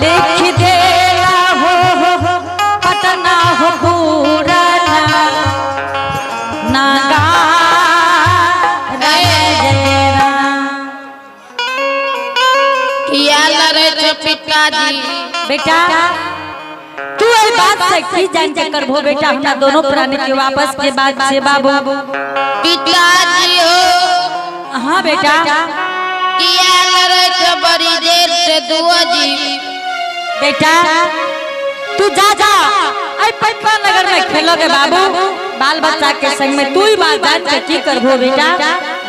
लिख देला हो पटना हो पुराना नागा किया लड़े छो पिताजी? बेटा, तू एहि बात से की जान के करबो बेटा? हमरा दोनों प्राणी के वापस के बाद से बाबू। पिताजी हो। हाँ बेटा। किया लड़े छो बड़ी देर से दुआ जी? बेटा, तू जा जा, आई पटना नगर में खेलोगे बाबू बाल बच्चा के संग में। तू ही बात जान के की करबो बेटा?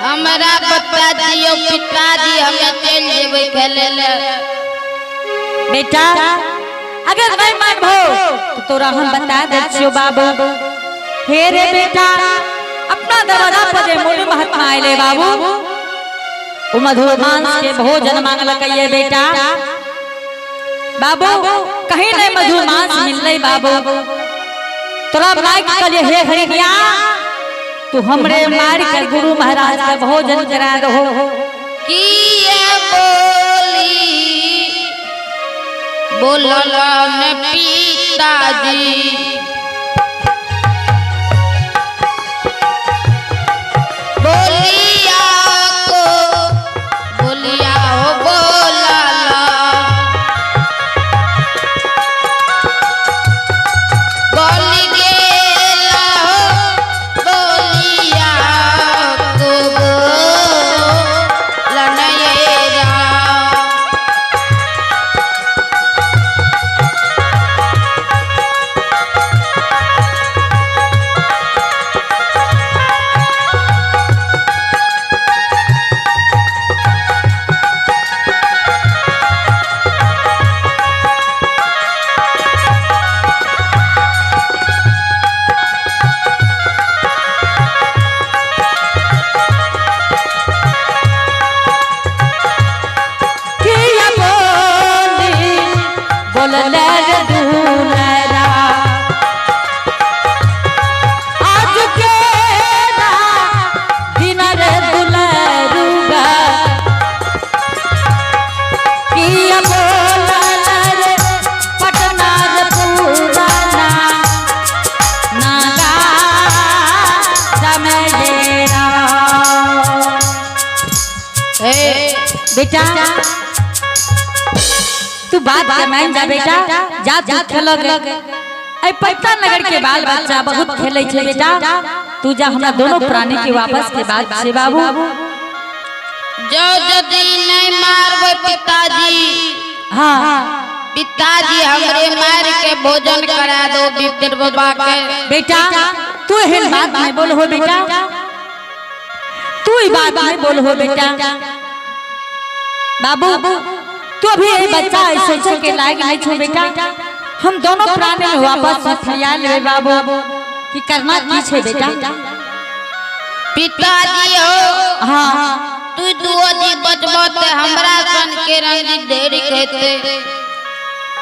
हमरा बता दियो पिताजी, हमें चल जेबै खेले ले। बेटा, अगर नहीं मानबो तो तोरा हम बता दे छियो बाबू। हे रे बेटा, अपना दरवाजा पर जे मुनि महात्मा आइले बाबू, उ मधुर मांस के भोजन मांगलक ये बेटा। बाबू, कहीं नहीं मधुर मांस मिलले बाबू। तोरा माइक कहलिए, हे हरिया, तू हमरे मार के गुरु महाराज के भोजन करा दहो। किया बोली बोललन पिताजी? बोलिया को बोलिया हो बोलला, बोली गेला हो, बोलिया को बोलन ये राम। किया बोली बोलले रे दुलरा, आज के दिन रे दुलरुगा। किया बोलले रे पटना रे पुराना नागा रमजेरा। हे बेटा, तू बात के मान जा बेटा, जा तू खेलग। ऐ पटना नगर के बाल बच्चा बहुत खेले छे बेटा। तू जा, हमरा दोनों प्राणी के वापस के बाद छे बाबू। जो यदि नहीं मारबे पिताजी, हाँ। पिताजी, हमरे मार के भोजन करा दो विप्र बाबा के। बेटा, तू एहन बात नहीं बोल हो बेटा, तू ई बात नहीं बोल हो बेटा। बाबू, तू अभी ये बच्चा है, सोचे के लायक नहीं छो बेटा। हम दोनों प्राणी में वापस फरियाद ले बाबू कि करना की छे बेटा? पिताजी हो। हाँ। तू दुओ जी बचबो ते हमरा सन के रंजी ढेरी कहते।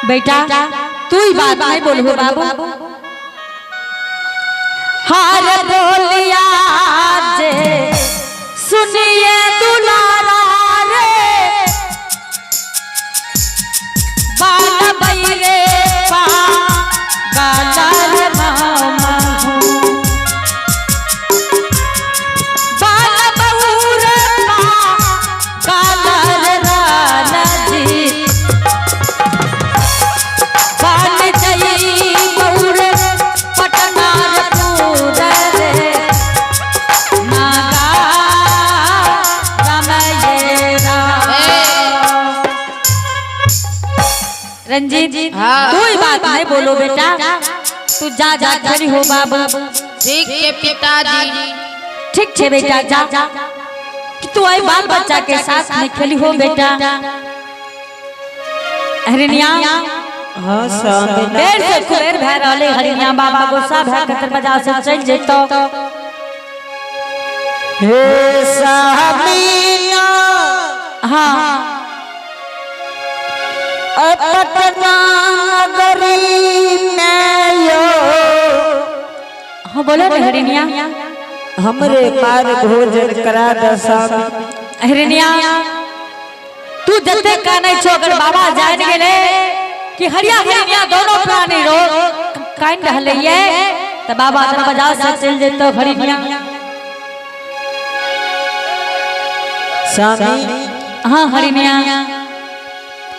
बेटा, तू ही बात नहीं बोल हो बाबू। हार बोलिया जे सुनिए दुलारा रे, बाल बैरे पा गाला रे मामा हूँ। बाल बउरे पा गाला रे राना जी, बाल जई बउरे पटना रे पूरा रे नागा रमये राम। रंजीत, हाँ। तू ही बात नहीं बोलो बेटा, तू जा जा खड़ी हो बाबू। ठीक के पिताजी। ठीक छे बेटा, जा कि तू आई बाल बच्चा के साथ में खेली हो बेटा। हरिणिया। हाँ स्वामी। बेर से कुबेर भै रहले हरिणिया बाबा, गुस्सा भै कतर बजा से चल जेतो। हे स्वामी। हाँ। पटना नगरी में यो। हाँ, बोलो ने हरिणिया। हमरे मार भोजन करा द स्वामी। हरिणिया, तू जते कानै छो, अगर बाबा जान गेले कि हरिया हरिया दोनों प्राणी रो कान रहले ये त बाबा दरवाजा से चल जेतो हरिया। स्वामी। हाँ हरिया।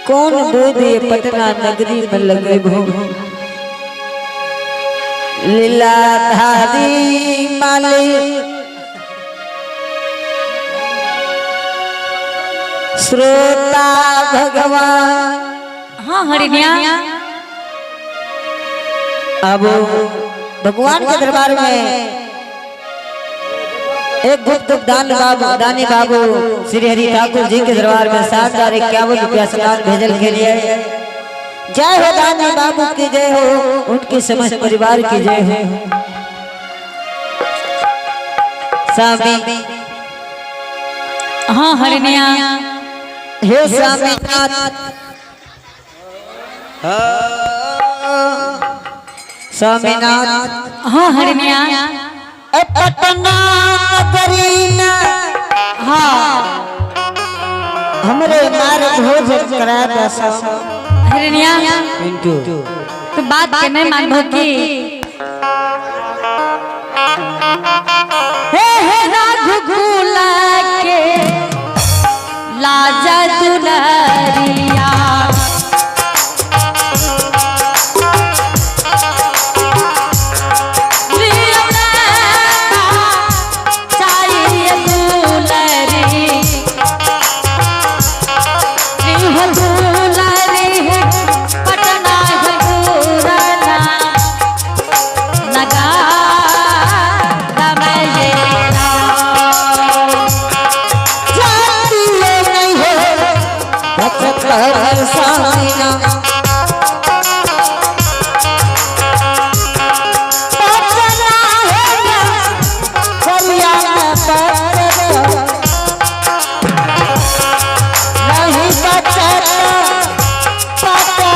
कौन दूध ये पटना नगरी में लगेबो? लीलाधारी माली श्रोता भगवान। हाँ हरिया। अब भगवान के दरबार में एक गुप्त दान बाबू दानी बाबू श्री हरि ठाकुर जी के दरबार में 7051 रुपया सदान भेजल के लिए। जय हो दानी बाबू की जय हो, उनके समस्त परिवार की जय हो। स्वामी। हाँ हरिया। हे स्वामीनाथ, स्वामीनाथ। हाँ हरिया। ए पटना नगरी में हाँ हमरे मार भोजन करा दे स्वामी। हरिया। पिंटू। तो बात के नहीं मानबो की? हे हे रघुकुल के लाजा दुलरिया, चाहिए दुलरी, दुलरी है पटना है पुराना नगा जाती नहीं हो भक्त स्वामीनाथ। पटना है ना, करिया में पटना। नहीं बचत पटना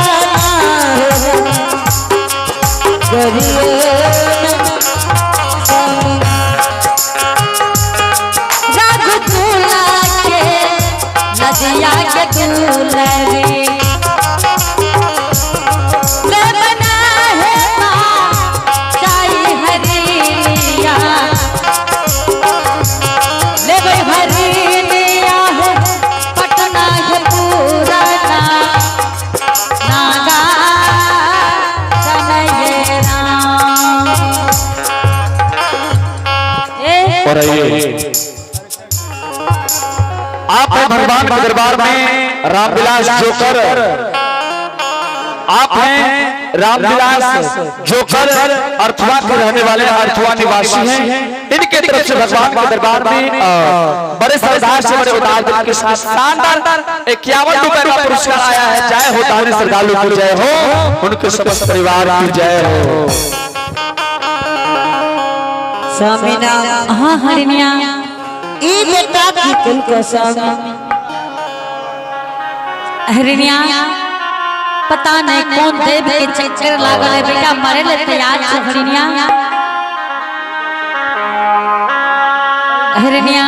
है, गरिए में स्वामीनाथ। रघुकुल के नदिया के दुलरी ले बना है चाई हरिया, ले भाई हरिया है पटना है पुराना नागा जनये राम। ए और आइए आप हैं भगवान के दरबार में रामविलास जोकर, आप हैं रामविलास जोकर अर्थवा के रहने वाले अर्थवा निवासी हैं। इनके तरफ से भगवान के दरबार में बड़े सरदार से बड़े उदार दिल के साथ शानदार 51 रुपए का पुरस्कार आया है। जय हो दानी श्रद्धालु को जय हो, उनके समस्त परिवार की जय हो। स्वामीनाथ। हाँ हरिया। ई बेटा की कुल को स्वामी। हरिणिया, पता नहीं कौन देव के चक्कर लागल है, बेटा मरे ले तैयार छे हरिणिया। हरिणिया,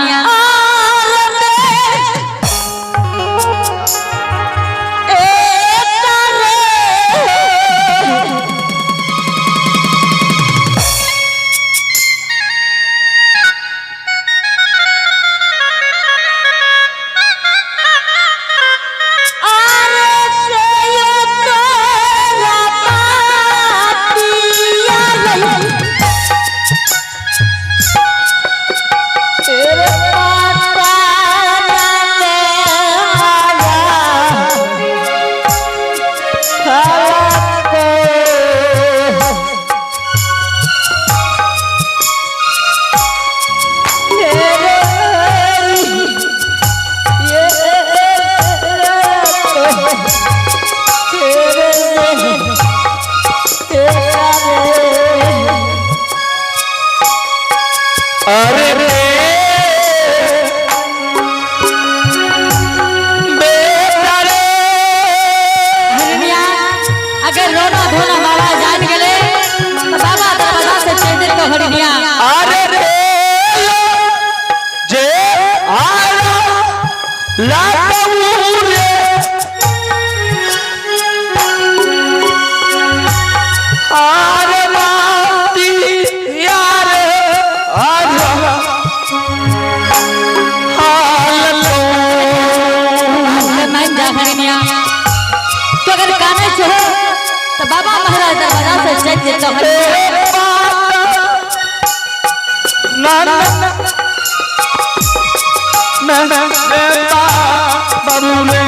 अरे रे बेटा रे, हरिणिया, अगर रोना धोना बाबा जान गेले तो बाबा दरवाजा से चल देते हरिणिया। अरे रे जे आया लातूरे। तो अगर काने छो तो बाबा महाराज दरवाजा से चल जेतो ना ना ना ना बाबू रे।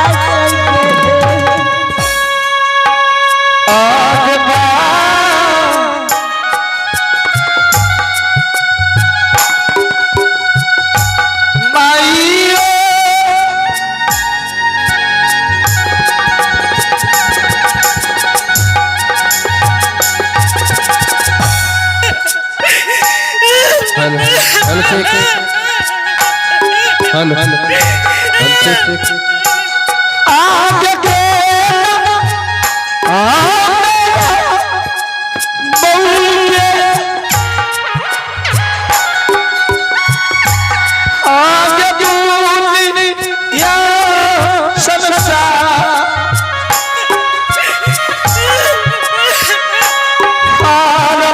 आज माइयो hello hello check hello hello check. आज के आज दुनिया संसार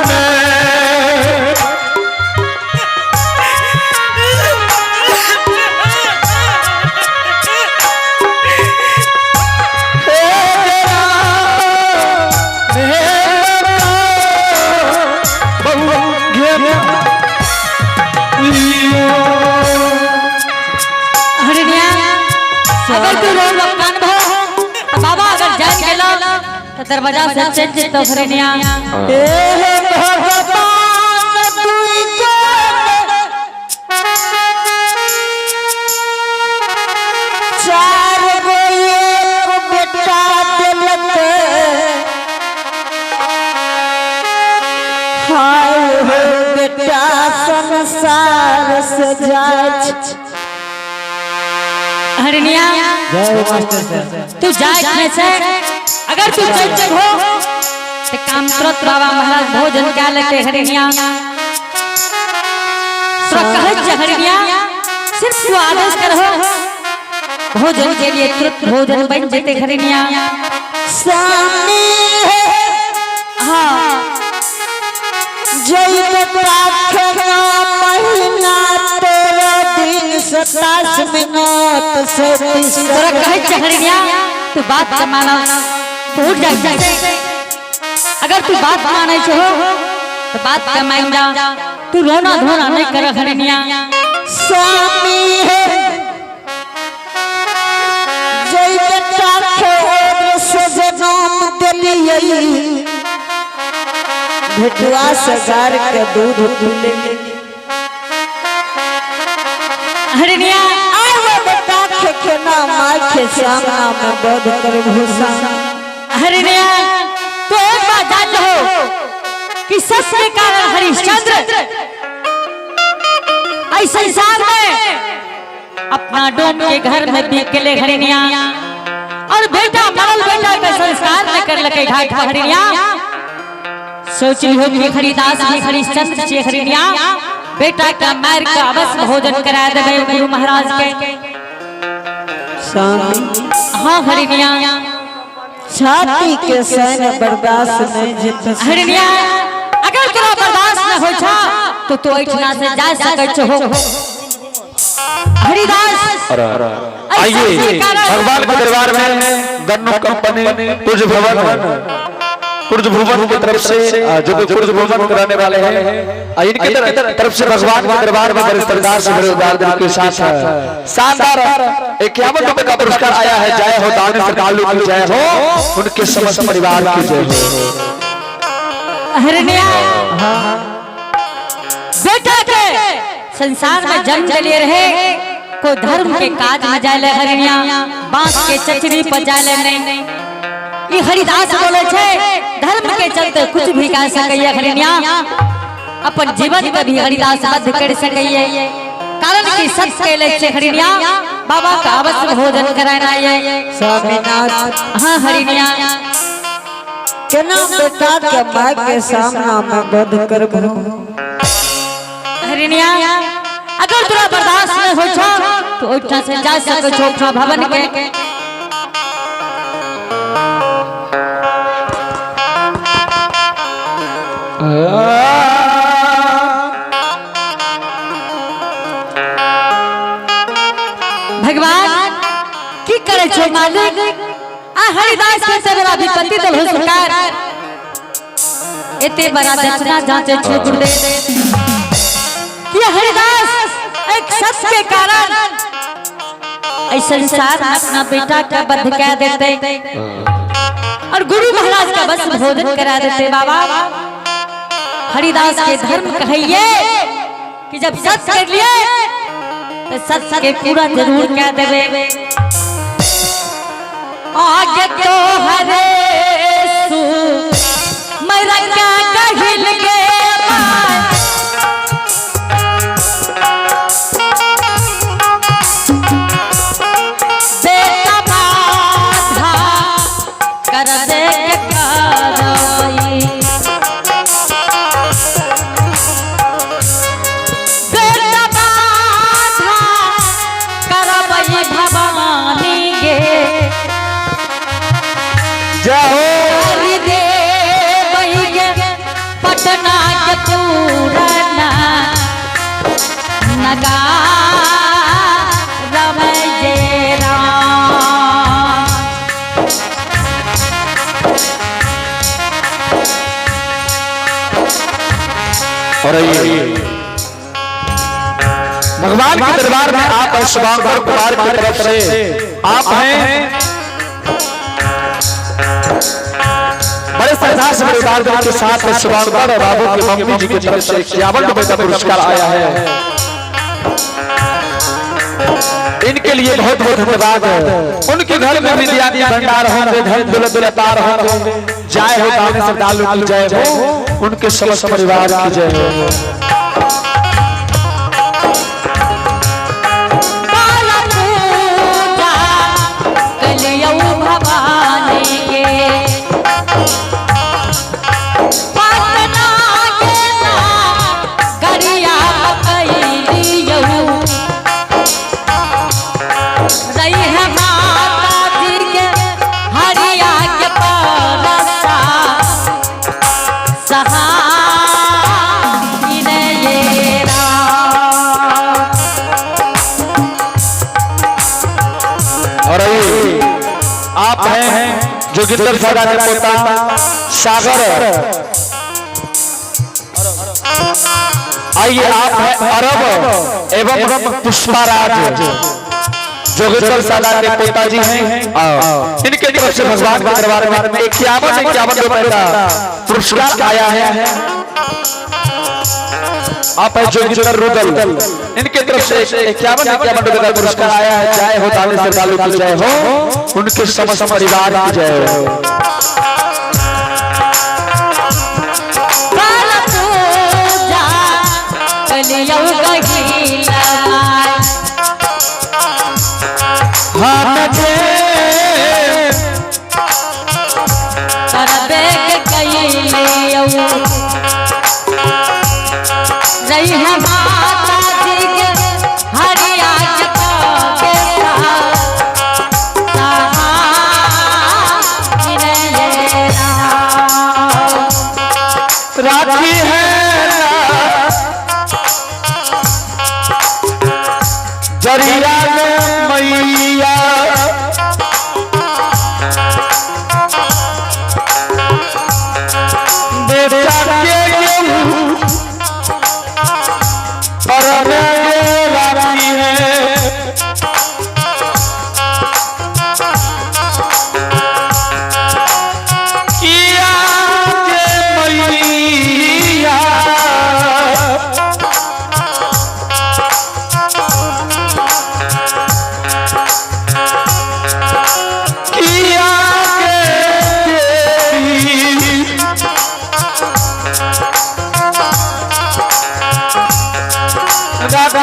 में हरिणिया, अगर तू रो रो कान भो तो बाबा अगर जान गेलो तो दरवाजा से चल जेतो हरिणिया। चार गो एक बेटा दिलक हाय हो बेटा संसार से जाय। हरिणिया, जय हो मास्टर सर। तू जाए खेसे अगर तू चल चल हो तो काम तुरंत बाबा महाराज भोजन क्या लेते हरिणिया। तोरा कहै छै हरिणिया, सिर्फ तू आदेश करहो भोजन के लिए तुरंत भोजन बन जेते हरिणिया। स्वामी है हाँ जय प्रार्थना महीना 13 दिन 27 मिनट 37। तोरा कहै छै हरिणिया, तू बात के माना तू उठ जा। अगर तू बात मानै छो तो बात के मान जा, तू रोना धोना नहीं कर हरिणिया। स्वामी है जय बेटा खेर से जनम दिलियै भेटुआ सगार के दूध पीले। हरिणिया, आवे बेटा के खेना माय के सामना में बध कर भूसा। हरिणिया, तो एक बात जान लो कि सच के कारण हरिश्चंद्र इस संसार में अपना डोम के घर में पी के ले हरिणिया और बेटा मरल बेटा का संस्कार न कर लके घाट पर हरिणिया। सोच लिहो कि हरिदास जी हरिश्चंद्र जी हरिणिया बेटा का मार का अवश्य भोजन करा देवे गुरु महाराज के। स्वामी हाँ हरिणिया, छाती के सैन बर्दाश्त नहीं जित। हरिणिया, अगर तोरा बर्दाश्त न हो छा तो तू ऐठना से जा सकै छो हरिदास। आइए भगवान के दरबार में गन्नू कंपनी कुर्ज भवन कुर्ज भुवन की तरफ से जो कि कुर्ज भुवन कराने वाले हैं, इनके तरफ से भगवान के दरबार में बड़े सरदार से बड़े उदार दिल के साथ शानदार 51 रुपए का पुरस्कार आया है। जय हो दान श्रद्धालु की जय हो, उनके समस्त परिवार की जय हो। हरनिया, बेटा के संसार में जन्म दिए रहे को धर्म के काज में जाए हरिणिया, बांस के चचरी पर जाए नहीं। ई हरिदास बोले छे धर्म के चलते कुछ भी कर सकैया हरिणिया, अपन जीवन के भी हरिदास बद्ध कर सकैया, कारण कि सत्य के ले छे हरिणिया बाबा का अवश्य भोजन कराना है। स्वामीनाथ। हाँ हरिणिया। केना बेटा के माय के सामना में बध करबो? हरिणिया, अगर तोरा बर्दाश्त नहीं हो छो तो ओइठा से जा सकै छो अपना भवन के। भगवान की करे छो मालिक, आ हरिदास के सगरा विपत्ति दल हो सरकार, एते बड़ा दक्षिणा जांचे छो गुरुदेव कि हरिदास एक सत्य के कारण ऐ संसार में अपना बेटा का बध कह देते और गुरु महाराज का बस भोजन करा देते। बाबा हरिदास के धर्म कहिए कि जब सत्य कर लिए तो सत्य के पूरा जरूर कह देवे। आगे तो हरे सु मेरा क्या कहिल गे माय। बेटा बाधा कर दे के कारवाई। बेटा बाधा करवई भवानी गे। जय हो। हरि देवई गे पटना के पूरना नगा रमय जय राम। और ये भगवान के दरबार में आप और शुभांकर कुमार की तरफ से आप हैं बड़े श्रद्धा से परिवार के साथ शुभांकर और बाबू की मम्मी जी की तरफ से 51 रुपए का पुरस्कार आया है। इनके लिए बहुत बहुत धन्यवाद। उनके घर में भी दिया भंडार होंगे, धन दौलत दौलतार होंगे। जय हो दाने श्रद्धालु की जय हो, उनके समस्त परिवार की जय हो। बाल पूजा कलियौ भवानी के, पटना के गरिया कैलियौ। रही है माता जी के हरिया के परसा सहाय ये राम। और ये आप हैं जोगिंदर सागर के पोता सागर। आइए आप हैं अरब एवं पुष्पाराज जोगेश्वर सादा के पोता जी हैं। इनके तरफ से भगवान के दरबार में 51 रुपए का पुरस्कार आया है। आप है जोगिंदर रुदल, इनके तरफ से 51 रुपए का पुरस्कार आया है। जय हो दाने श्रद्धालु की जय हो, उनके समस्त परिवार की जय हो। बाल पूजा कलियौ गहिला। हाथ जे करबे के कैलियौ। रही है माता जी के हरिया के के सहाय राम। राखी है।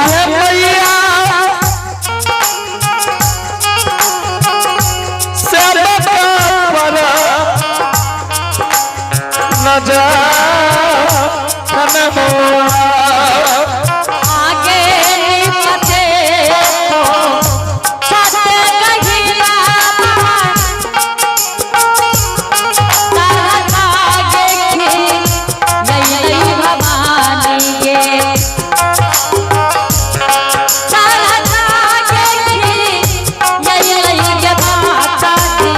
हे मैया सेवक पर नजर मोरा। आगे निपते को छत गहिला तारा आगे की नई भवानी के तारा आगे की नई के माता की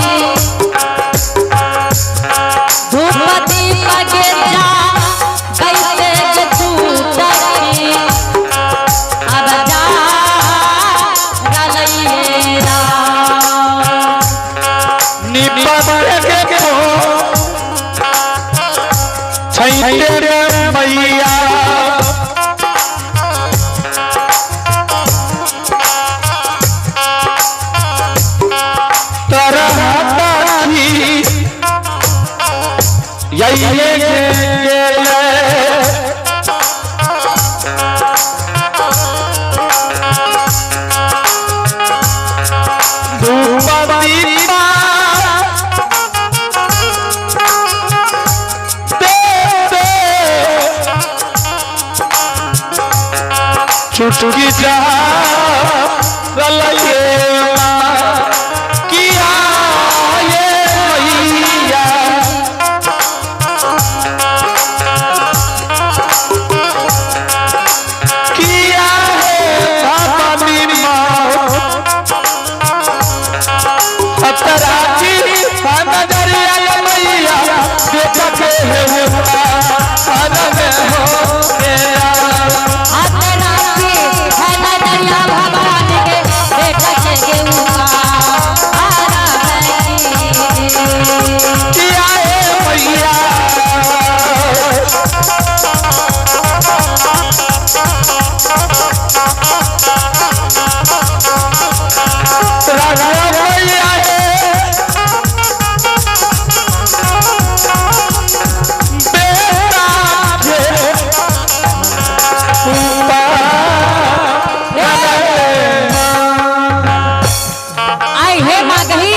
धूप दीप के जा गईते के छूटकी अब जा रलइए राम। निपट के को छैते रे मैया तरह यही के गेले। धूप दीपा दे चुटकी जा रलये माँ, किया ये मैया किया है भवानी माँ अतराजी नजरिया मैया बेटा के है में हो गया। आते राती है नजरिया भवानी के बेटा के गेहुआ आरा है की। किया है मैया राधा मैया है बेटा के आई हे माँ गही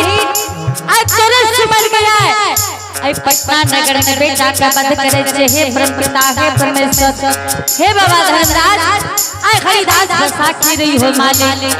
आई तोरे सुमर गया है आई पटना नगर में बेटा का बंद करे छे हे परम पिता हे परमेश्वर हे बाबा धर्मराज आई हरिदास बसाखी रही हो माली।